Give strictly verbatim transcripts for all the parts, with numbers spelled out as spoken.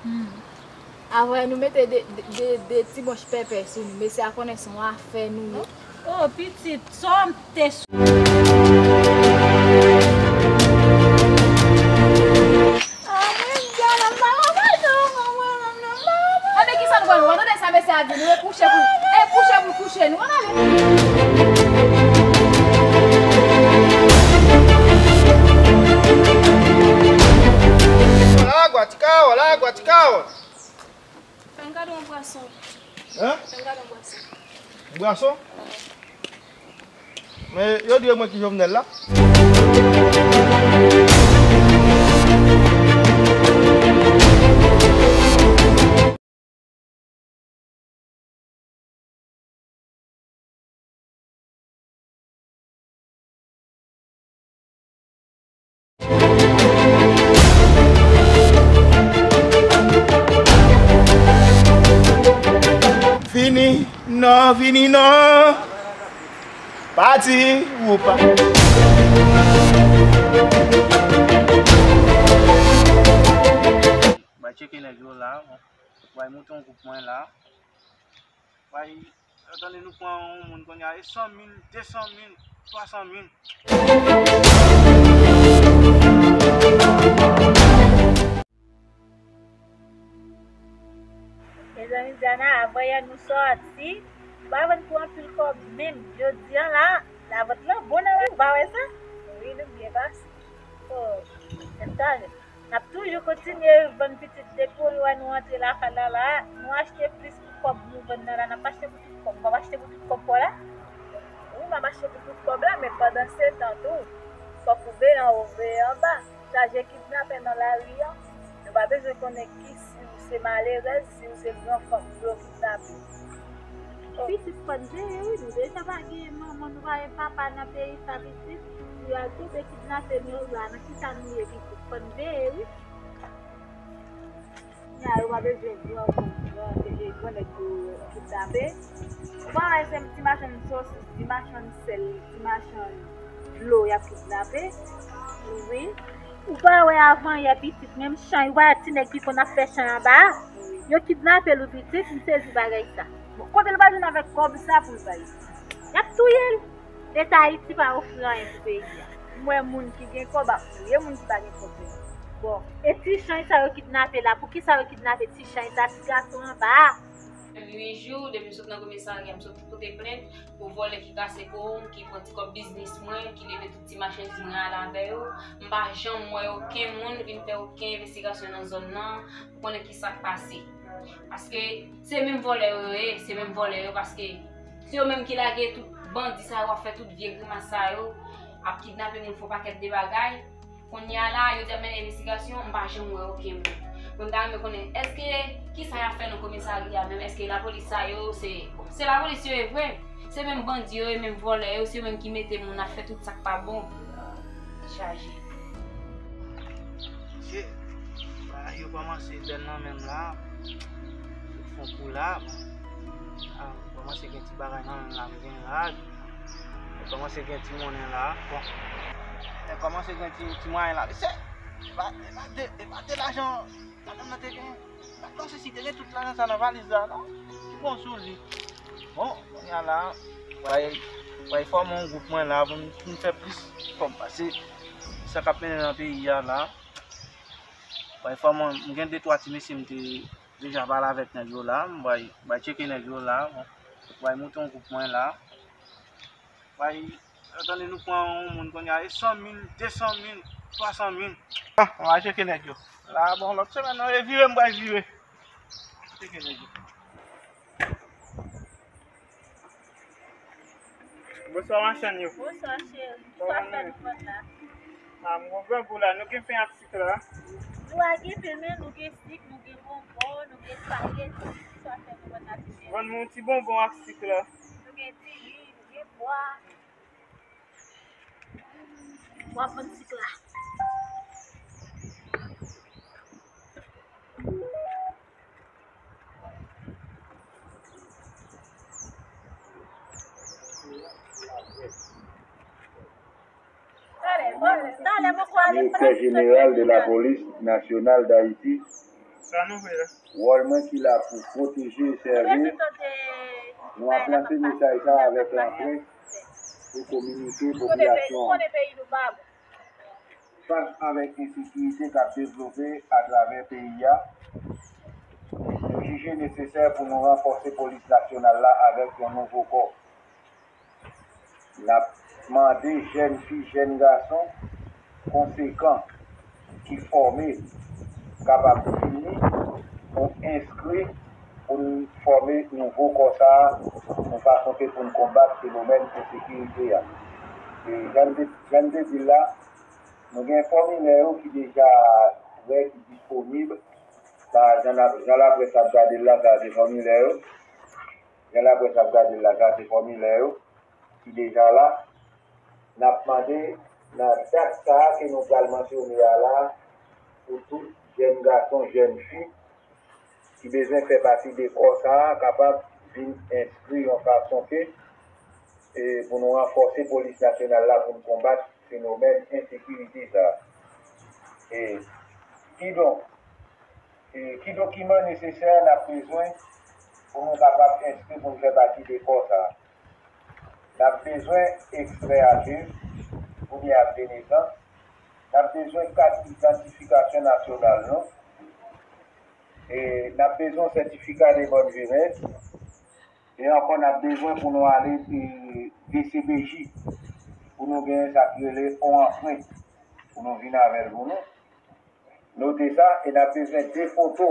Hmm. Apre, nou mete de, de, de, de ti branch pèpè sou nou. Mesye a konnen se yon afè nou ye. Oh, pitit, sa w te sou. Anben, kisa nou pral fè? W ap tande sa mesye a di, nou e kouche pou, e kouche pou kouche, nou ann ale. Hola, guatica, hola, guatica. Fè m gade yon bwason. Hein? Fè m gade yon bwason. Bwason? Men, yo di yo mwen ki Jovenel la. Vini non, vini non. Pati ou pa. Bay tcheke nèg yo la. Bay moute yon gwoup mwen la. Bay, tande nou pran yon moun kounye a, e san mil, de san mil, twa san mil. Mezanmi, Diana, avanyè nou sòti, nou pa vann pou anpil kòb menm. Jodi a la, lavant lan bon nan la, ou pa wè sa? Wi, nou byen pase. Oh, se talè. N ap toujou kontinye vann pitit depi w wè nou antre lakay la la. Nou achte plis pou kòb nou vann nan la. N ap achte pou tout kòb. W ap achte pou tout kòb pa w la? Wi, m ap achte pou tout kòb la, men pandan se tan tou, fòk ou veye anwo, veye anba. Chaje kidnapè nan lari a. Nou pa bezwen konnen ki, si w se malerèz, si w se gran fanm, pou yo kidnape w. Pitit, fò n veye, wi. Nou deja pa gen manman, nou pa gen papa nan peyi sa, pitit. Pou y al tonbe kidnape nou la, nan ki sa nou ye, pitit? Fò n veye, wi. Nya, yo pa bezwen gran, gran, gran, gran nèg pou kidnape. Ou pa wè se ti machann sosis, ti machann sèl, ti machann dlo y ap kidnape? Wi. Ou pa wè avanyè, pitit, menm chay, ou pa wè ti nèg ki konn ap fè chay anba a? Yo kidnape l, wi, pitit, m sezi bagay sa. Bon, kote l pral jwenn avèk kòb sa pou l bay? Y ap touye l. Leta Ayiti pa ofri anyen pou peyi a. M wè moun ki gen kòb ap touye moun ki pa gen kòb yo. Bon, e ti chay sa yo kidnape la, poukisa yo kidnape ti chay sa, ti gason anba a? Uit jou, depi m sot nan komisarya, m sot pote plent pou vòlè ki kase kou m, ki pran ti kòb biznis mwen, ki leve tout ti machandiz mwen ale avè yo. M pa janm wè okenn moun vin fè okenn envestigasyon nan zòn nan pou konnen ki sa k pase. Paske se menm vòlè yo ye, se menm vòlè yo, paske se yo menm ki lage tout bandi sa yo ap fè tout vye grimas sa yo, ap kidnape moun, fè yon pakèt de bagay. Kounye a la, yo di ap mennen envestigasyon, m pa janm wè okenn moun. Mwen, m ta renmen konnen, èske, kisa y ap fè nan komisarya menm? Èske lapolis sa yo, se, se lapolis yo ye vre? Se menm bandi yo ye, menm vòlè yo, se yo menm ki mete moun ap fè tout sa k pa bon. Chaje. Mesye, bagay yo kòmanse bèl nan men m la. Yo fè yon kou la, bon. A, kòmanse gen ti bagay nan men m la, m gen rad. Yo kòmanse gen ti monnen la. Bon. Yo kòmanse gen ti, ti mwayen la. Mesye, e pa, e pa de, e pa de lajan madanm nan te gen. Lajan se si te gen tout lajan sa nan valiz la, non? Ki bon sou li. Bon, kounye a la, bay, bay fòme yon gwoup mwen la pou n, pou n fè plis kòb pase sa k ap mennen nan peyi a la. Bay fòme, m gen de twa ti mesye m te deja pale avèk nèg yo la, m bay, bay tcheke nèg yo la, bon, bay moute yon gwoup mwen la. Bay, tande nou pran yon moun kounye a, e san mil, de san mil, twa san mil. Ah, m a tcheke nèg yo. La, bon, lòt semèn, non, e vire, m bay vire. Tcheke nèg yo. Bonswa, machann yo. Bonswa, cheri. Kisa w ap fè nou vann la? Ah, m gon granngou la. Nou gen pen ak sik la? Nou pa gen pen, men nou gen sik, nou gen bonbon, nou gen espageti. Kisa w ap fè nou vann la, ti cheri? Vann mwen yon ti bonbon ak sik la. Nou gen diri, nou gen pwa. W ap vann sik la. Directeur général de la police nationale d'Haïti, Sa nou vle la. Wòl mwen ki la pou pwoteje e sèvi, nou ap lanse mesaj sa avèk laprès pou kominike popilasyon an. Fas avèk ensekirite k ap devlope atravè peyi a, nou jije nesesè pou nou ranfòse polis nasyonal la avèk yon nouvo kò. N ap mande jèn fi, jèn gason konsekan ki fòme kapab vini pou enskri, pou n fòme nouvo kò sa a, yon fason ke pou n konbat fenomèn ensekirite a. E jan m te, jan m te di l la, nou gen fòmilè yo ki deja prè, ki disponib. Sa, jan la, jan laprès ap gade l la, sa se fòmilè yo. Jan laprès ap gade l la, sa se fòmilè yo ki deja la. N ap mande nan dat sa a ke nou pral mansyone a la, pou tout jèn gason, jèn fi ki bezwen fè pati de kò sa a, kapab vin enskri yon fason ke, e, pou nou ranfòse polis nasyonal la, pou n konbat fenomèn ensekirite sa a. E, kidonk, e, ki dokiman nesesè n ap bezwen pou nou kapab enskri pou n fè pati de kò sa a? N ap bezwen ekstrè achiv oubyen akt de nesans. N ap bezwen kat idantifikasyon nasyonal nou. E n ap bezwen sètifika de bòn virèt. E ankò, n ap bezwen pou nou ale, e, D C P J, pou nou gen sa ki rele yon anprent, pou nou vin avè l pou nou. Note sa, e n ap bezwen de foto,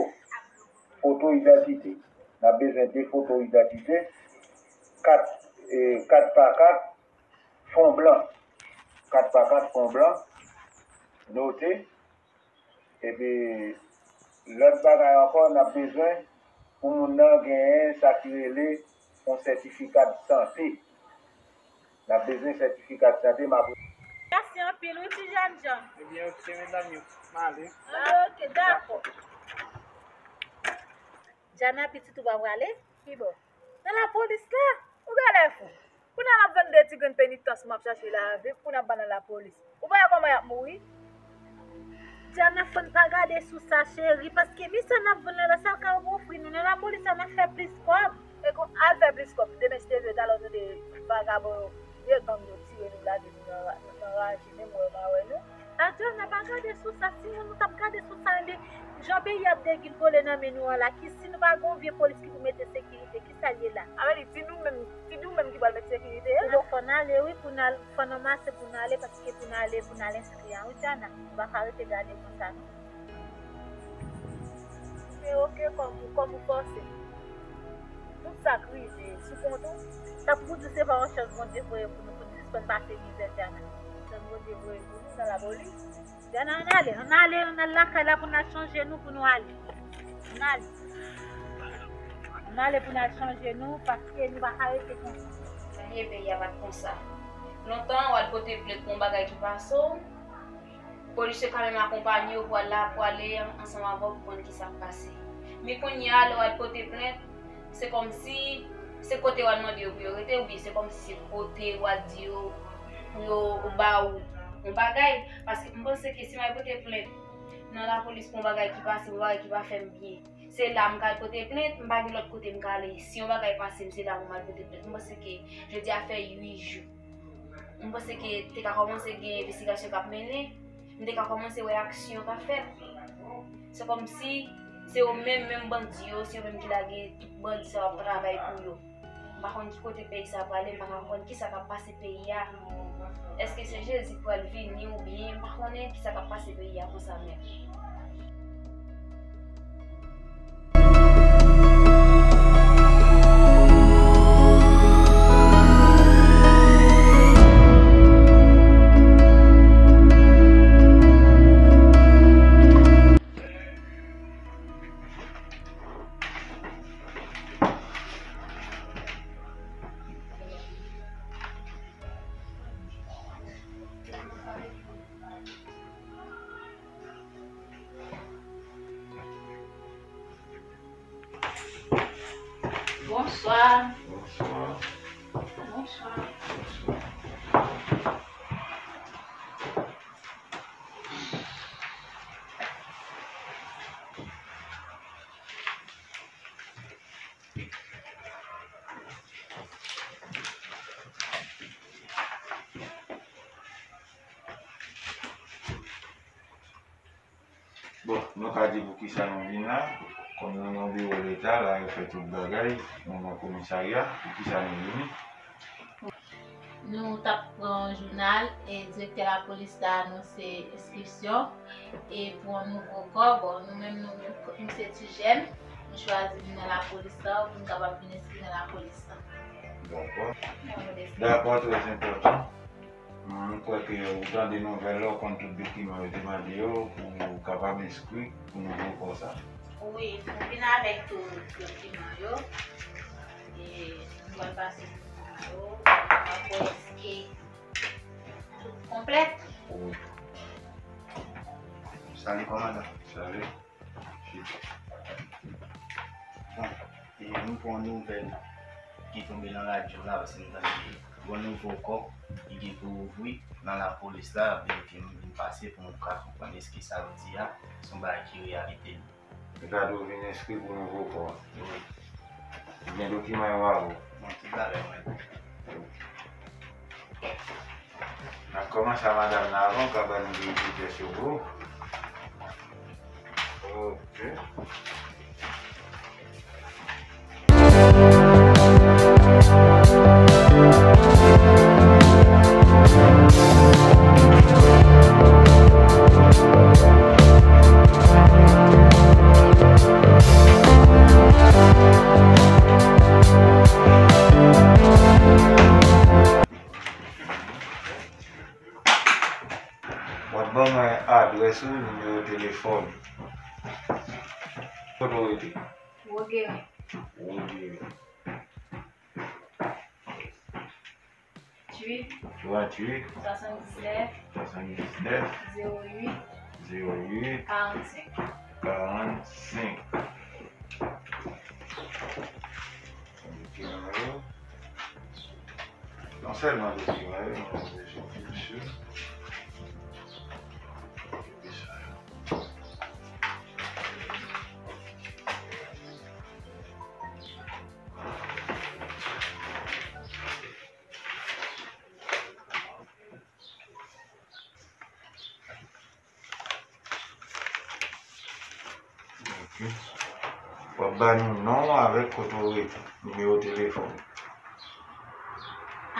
foto idantite. N ap bezwen de foto idantite, kat, e, kat pa kat, fon blan. Kat pa kat, fon blan. Note. Epi, lòt bagay ankò, n ap bezwen pou moun nan genyen sa ki rele yon sètifika de sante. N ap bezwen sètifika de sante, m ap Mèsi anpil, wi, ti jènjan. Ebyen, oke, medam yo, m ale. Ah, oke, dakò. Djana, pitit ou pa prale? Ki bò? Nan lapolis la? Ou genlè fou. Kounye a m ap vann de ti grenn penitans m ap chache la avèk pou n ap ba nan lapolis. Ou pa wè kòman y ap mouri? Djana, fò n pa gade sou sa, cheri, paske mi sa n ap vann la, la sa l ka ofri nou nan lapolis la, n ap fè plis kòb. E kon, al fè plis kòb. Demen, si Dye vle, talè nou de vagabon yo, vye gang yo tire nou, lage nou nan, nan raje, menm wè m a wè nou. Adjana, pa gade sou sa, sinon nou t ap gade sou sa, enben, jan peyi ap degilgole nan men nou an la, ki si nou pa gen yon vye polis ki pou mete sekirite, ki sa l ye la? A vle di, di nou menm, di nou menm ki pral met sekirite a? Ebyen, fò n ale, wi, pou n al, fò n anmase pou n ale, paske pou n ale, pou n al enskri a, wi, Djana. Nou pa ka rete gade konsa, non. Men oke, kòm ou, kòm ou fòse. Tout sa k rive sou kont ou, sa pou di se pa yon chans Bondye voye pou nou, pou n sispann pase mizè, Djana. Chans Bondye voye pou nou nan lapolis. Djana, ann ale, ann ale, ann al lakay la pou n al chanje nou, pou nou ale. Ann ale. Ann ale pou n al chanje nou, paske nou pa ka rete konsa. Ebyen, peyi a pa t konsa. Lontan, w al pote plent pou yon bagay ki pase w, polis yo ka menm akonpanye w pou al la, pou ale ansanm avè w pou konn kisa k pase. Men kounye a, lè w al pote plent, se kòmsi se kote w al mande yo pou yo rete, oubyen se kòmsi se kote w al di yo pou yo ba w yon bagay. Paske m panse ke si m al pote plent nan lapolis pou yon bagay ki pase m, yon bagay ki pa fè m byen, se la m ka al pote plent, m pa gen lòt kote m ka ale. Si yon bagay pase m, se la pou m al pote plent. M panse ke jodi a fè uit jou. M panse ke te ka kòmanse gen envestigasyon k ap mennen, m te ka kòmanse wè aksyon k ap fèt. Se kòmsi se yo menm, menm bandi yo, se yo menm ki lage tout bandi sa yo ap travay pou yo. M pa konn ki kote peyi sa prale, m pa ka konprann kisa k ap pase peyi a. Èske se Jezi k pral vini oubyen m pa konnen kisa k ap pase peyi a konsa menm. Bonswa. Bonswa. Bonswa. Nou ka di poukisa nou vin la, kòm nou nan biwo leta, la yo fè tout bagay, nou nan komisarya, poukisa nou vini? Nou t ap pran jounal e direktè lapolis la anonse enskripsyon e pou yon nouvo kò. Bon, nou menm nou, nou se ti jèn, nou chwazi vin nan lapolis la pou nou kapab vin enskri nan lapolis la. Dakò. Dakò, trè enpòtan. M kwè ke ou tande nouvèl la, ou konn tout dokiman yo te mande yo pou ou kapab enskri pou nouvo kò sa. Wi, nou vin avèk tout dokiman yo. E nou pral pase dokiman yo, nou pral kwè èske tout konplèt. Wi. Salut, kòmandan. Salut. Bon, e nou pran yon nouvèl ki tonbe nan radyo la, paske nou tande yon nouvo kò ki gen pou ouvri nan lapolis la, ebyen ke m vin pase pou m ka konprann èske sa vle di a, se yon bagay ki reyalite li. Gade ou vin enskri pou nouvo kò a. Wi. Ou gen dokiman yo avè w? Bon, tout bagay mwen. N ap kòmanse a madanm nan avan, ou ka ba nou de ti kèsyon pou ou. Ok. W ap ban mwen adrès ou, nimewo telefòn. Kote w rete? Wogewen. Wogewen. Tranntuit. Tranntuit. Swasanndiznèf. Swasanndiznèf. Zewo uit. Zewo uit. Karannsenk. Karannsenk. Dokiman yo. Non sèlman dokiman yo, men bezwen plis yo. Ok. W ap ba nou non w avèk kote w rete, nimewo telefòn.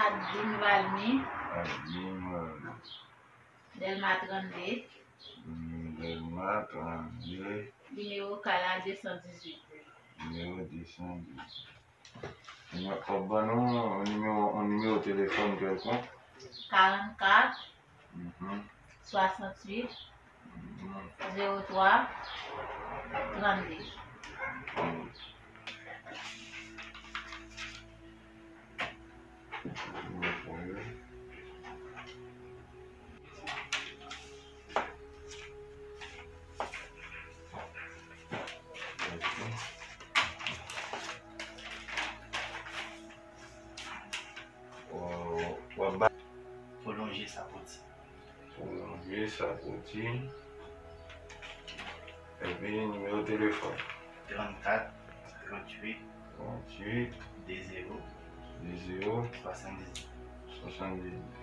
Adeline Valmy. Adeline Valmy. Dèlma trannde. Hmm, Dèlma trannde. Nimewo kay la de san dizuit. Nimewo de san dizuit. N ap ban nou yon nimewo, yon nimewo telefòn kèlkonk. Karannkat, mhm, swasanntuit, mhm, zewo twa, trannde. W ap ba- Prolonje sa pou di. Prolonje sa pou di. Epi nimewo telefòn. Trannkat, tranntuit, tranntuit, de zewo, de zewo, swasanndiznèf, swasanndiznèf.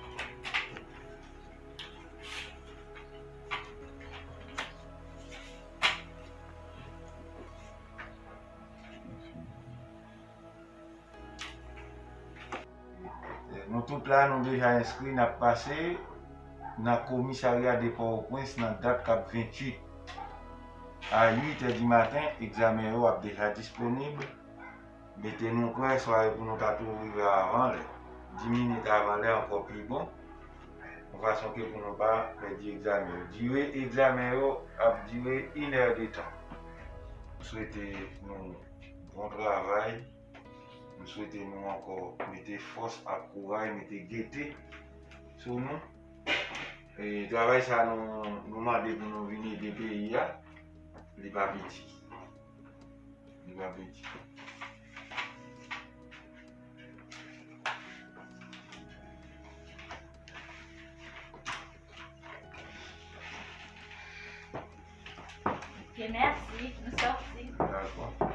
Nou tout la, nou deja enskri, n ap pase nan komisarya de Pòtoprens nan dat k ap ventuit a uit è di maten, egzamen yo ap deja disponib. Mete nou prè, swa pou nou ka tou rive avan lè. Dis minit avan lè ankò pi bon. Yon fason ke pou nou pa pèdi egzamen yo. Dire egzamen yo ap dire inèdtan. M swete nou bon travay. M swete nou ankò mete fòs ak kouraj, mete gete sou nou. E travay sa nou, nou mande pou nou vin ede peyi a, li pa piti. Li pa piti. Ok, mèsi. Nou sòti. Dakò.